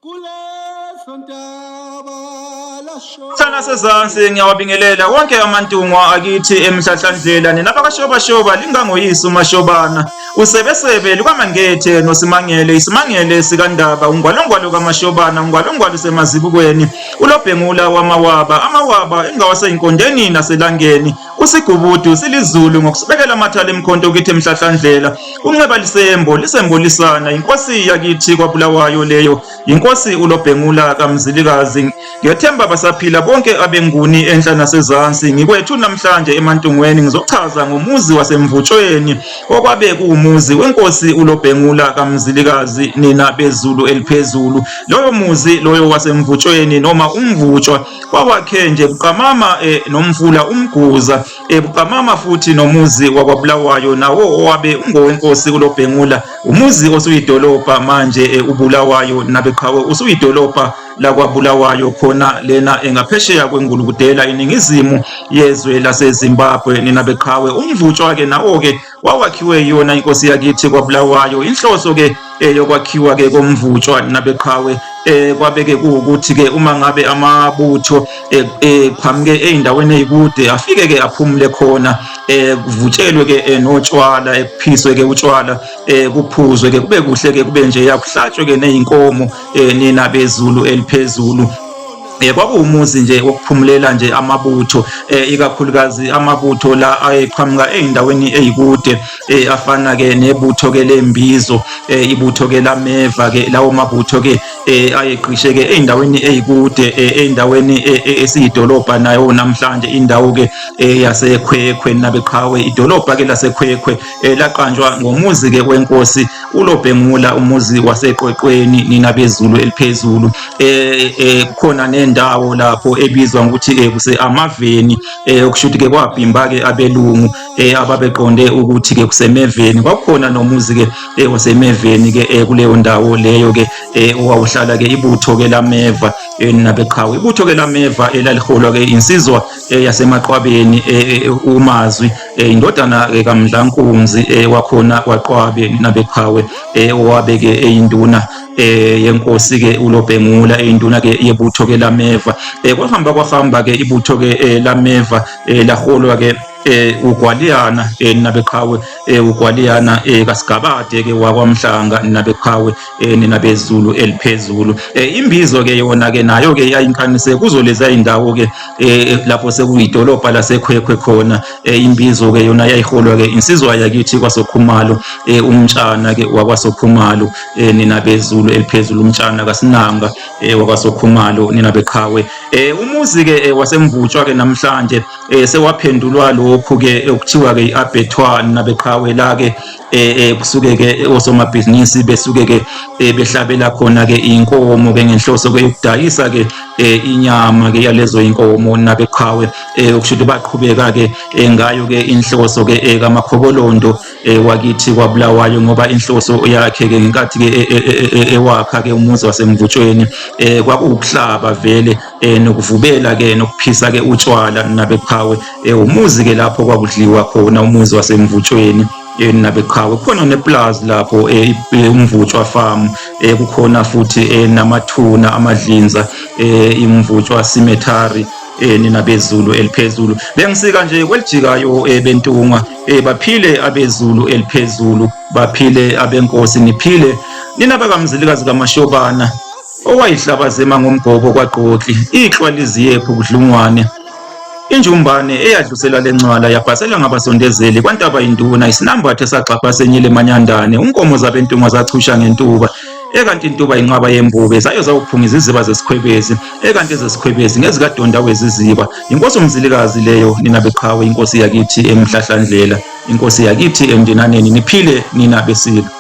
Kuleso ntaba lasho Thana sezansi ngiyawabingelela wonke amantungwa akithi emhlahlandlela nina bakashobashoba lingangoyisi umashobana usebesebe lukamangethe nosimangele isimangele sikandaba ungwalongwalo kamashobana ungwalongwalo semazibukweni ulobhengula wamawaba amawaba engawaseyinkondeni naselangeni usigubudu silizulu ngokusibekela amathala emkhonto kithi emhlahlandlela unxeba lisembo lisembolisana inkosi yakithi kwabulawayo leyo inkosi ulobhengula kamzilikazi ngethemba basaphila bonke abenguni enhla nasezansi ngikwethu namhlanje emantungweni ngizochaza ngomuzi wasemvutshweni okwabe kuwumuzi wenkosi ulobhengula kamzilikazi nina bezulu eliphezulu loyo muzi loyo wasemvutshweni noma umvutshwa Wawakhe nje buqamama eh, nomfula umguza eh, buqamama futhi nomuzi wakwaBulawayo nawo owabe ungowenkosi uLobhengula umuzi osuyidolobha manje eh, uBulawayo nabeqhawe usuyidolobha lakwaBulawayo khona lena engaphesheya kwengulukudela iningizimu yezwe laseZimbabwe nina beqhawe umvutshwa ke nawo ke wawakhiwe yona inkosi yakithi kwaBulawayo inhloso ke eyokwakhiwa ke komvutshwa nabeqhawe eh kwabeke kuwukuthi ke uma ngabe amabutho eqhamuke eh, ezindaweni ezikude afike ke aphumule khona eh kuvutshelwe ke eh, notshwala ekuphiswe ke utshwala eh kuphuzwe ke kube kuhle ke kube nje yakuhlatshwe ke nezinkomo eh nina bezulu eliphezulu eh kwakuwumuzi nje wokuphumulela nje amabutho eh ikakhulukazi amabutho la ayeqhamuka ezindaweni ezikude eh afana ke nebutho ke lembizo eh ibutho ke lameva ke lawo mabutho ke eh ayegqishe ke ezindaweni ezikude eh, ezindaweni eh, eh, esiyidolobha nayo namhlanje indawo ke yasekhwekhwe nabeqhawe idolobha ke lasekhwekhwe laqanjwa ngomuzi ke wenkosi uLobhengula umuzi waseqweqweni nina bezulu eliphezulu eh, eh kukhona nendawo lapho ebizwa ngokuthi eh, kuse amaveni eh okusho ukuthi ke kwabhimba ke abelungu eh ababeqonde ukuthi ke kusemeveni kwakukhona nomuzi ke eh, wasemeveni ke eh, kuleyo ndawo leyo ke eh, owawuhlala ke ibutho ke lameva eh, nabeqhawe ibutho ke lameva elaliholwa ke insizwa eh, yasemaqwabeni eh, eh, umazwi indodana kaMdlankunzi wakhona kwaQwabe nabeqhawe owabe ke eyinduna yenkosi ke uLobhengula eyinduna ke yebutho ke lameva kwahamba kwahamba ke ibutho ke lameva laholwa ke ugwaliyana nabeqhawe ugwaliyana kasigabade ke wakwamhlanga nabeqhawe nina bezulu eliphezulu imbizo ke yona ke nayo ke yayinkanise kuzo lezi indawo ke lapho sekuyidolobha lasekhwekhwe khona imbizo ke yona yayiholwa ke insizwa yakithi kwasokhumalo umtshana ke wakwasokhumalo nina bezulu eliphezulu umtshana kasinanga wakwasokhumalo nina beqhawe umuzi ke wasemvutshwa ke namhlanje sewaphendulwa lokhu ke okuthiwa ke i-abattoir nabeqhawe la ke eh, eh kusuke ke osomabhizinisi besuke ke eh, behlabela khona ke inkomo ke ngenhloso ke yokudayisa ke eh, inyama ke yalezo inkomo nabeqhawe eh, okusho ukuthi baqhubeka ke eh, ngayo ke inhloso ke eh, kamakhobolondo eh, wakithi kwabulawayo ngoba inhloso yakhe ke ngenkathi ke ewakha ke umuzi wasemvutshweni eh, kwakuwukuhlaba vele eh, nokuvubela ke nokuphisa ke utshwala nabeqhawe eh, umuzi ke lapho kwakudliwa khona umuzi wasemvutshweni eh, nabeqhawe kukhona neplazi lapho eh, eh, umvutshwa farm eh, kukhona futhi eh, namathuna amadlinza eh, imvutshwa cemetery eh, nina bezulu eliphezulu bengisika nje kwelijikayo eh, bentungwa eh, baphile abezulu eliphezulu baphile abenkosi niphile nina bakamzilikazi kamashobana Owayihlabazema ngomgobo kwagqokli, iklwa liziyephu kudlungwane. Injumbane eyadlusela lencwala yabhasela ngabasondezeli kwantaba induna isinambatho esagxabha senyile manyandane unkomo zabentungwa zachusha ngentuba ekanti intuba inqaba yembube zayo zawuphunga iziziba zesikhwebezi ekanti ezesikhwebezi ngezikadonda weziziba inkosi umzilikazi leyo nina beqhawe inkosi yakithi emhlahlandlela inkosi yakithi emndinaneni niphile nina besilo.